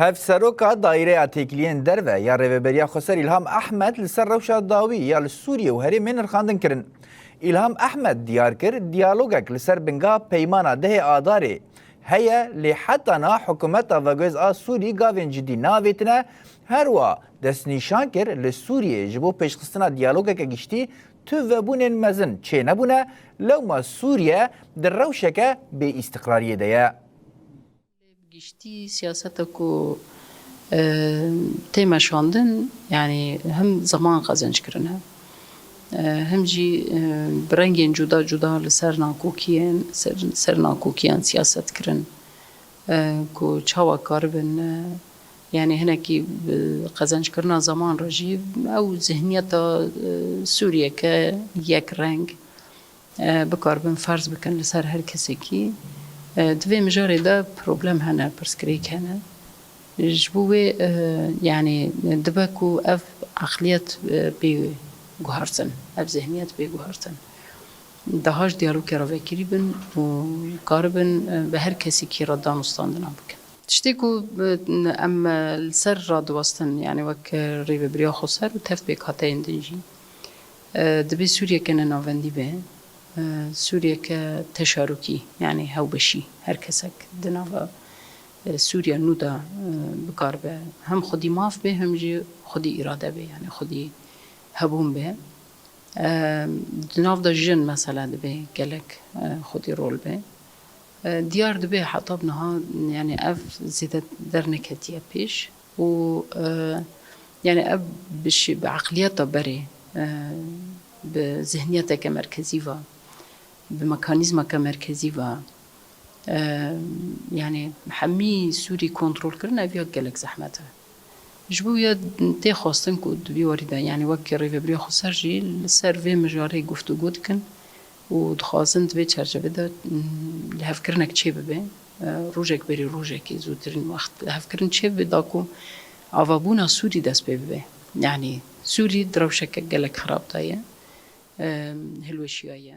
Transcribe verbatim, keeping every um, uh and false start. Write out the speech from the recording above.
Hevseroka Daîreya Têkiliyên Derve ya Rêveberiya Xweser Îlham Ehmed li ser rewşa dawî ya li Sûriyê û herêmê nirxandin kirin. Îlham Ehmed diyar kir, diyalogek li ser bingeha peymana dehê Adarê heye, lê heta niha hikûmeta veguhêz a Sûrî gavên cidî neavêtine. Herwiha destnîşan kir, li Sûriyê ji bo pêşxistina diyalogeke giştî tu vebûnên mezin çênebûne, lewma Sûriye di rewşeke bêîstiqrariyê de ye. Giştî siyaseta ku, e, tê meşandin, yanî him zeman qezenc kirine, e, him jî, e, bi rengên cuda cuda li ser nakokiyên, ser, ser nakokiyan siyaset kirin, e, ku çawa karibin, e, yanî hinekî bi qezenckirina zeman re jî ew zihniyeta, e, Sûriyeke yek reng, e, bikaribin ferz bikin li ser her kesekî. E, di vê mijarê de problem hene, pirsgirêk hene. Ji bo wê, e, yanî dibe ku ev eqliyet, e, bê guhertin, ev zihniyet bê guhertin. Daha ji diyalogê re vekirî bin û karibin, e, bi her kesekî re danûstandina bikin. Tiştê ku, e, em, e, li ser radiwestin, yanî wek, e, Rêveberiya Xweser û tev pêkhateyên din jî, e, dibê Sûriyeke nenavendî be, e, Sûriyeke teşarûkî, yanî hewbeşî, her kesek di nava, e, Sûriya nû de, e, bikaribe hem xwedî maf be, hem jî xwedî îrade be, yanî xwedî hebûn be. E, di nav de jin mesela dibê gelek, e, xwedî rol be. E, diyar dibe heta bi niha, yanî ev zêde derneketiye pêş û, e, yanî ev bi şi-, bi eqliyeta berê, e, bi zihniyeteke merkezî ve, bi mekanîzmeke merkezî ve, e, yanî hemî Sûrî kontrol kirin, ev ya gelek zehmet e. Ji bo ya tê xwestin ku di vî warî de, yanî wek Rêveberiya Xweser jî li ser vê mijarê guftûgo dikin û dixwazin di vê çerçevê de, m, lihevkirinek çêbibe. E, rojek berî rojekê zûtirîn wext lihevkirin çêbibe, da ku avabûna Sûrî dest pê bibe. Yanî Sûrî di rewşeke gelek xirab de ye, e, hilweşiyaye.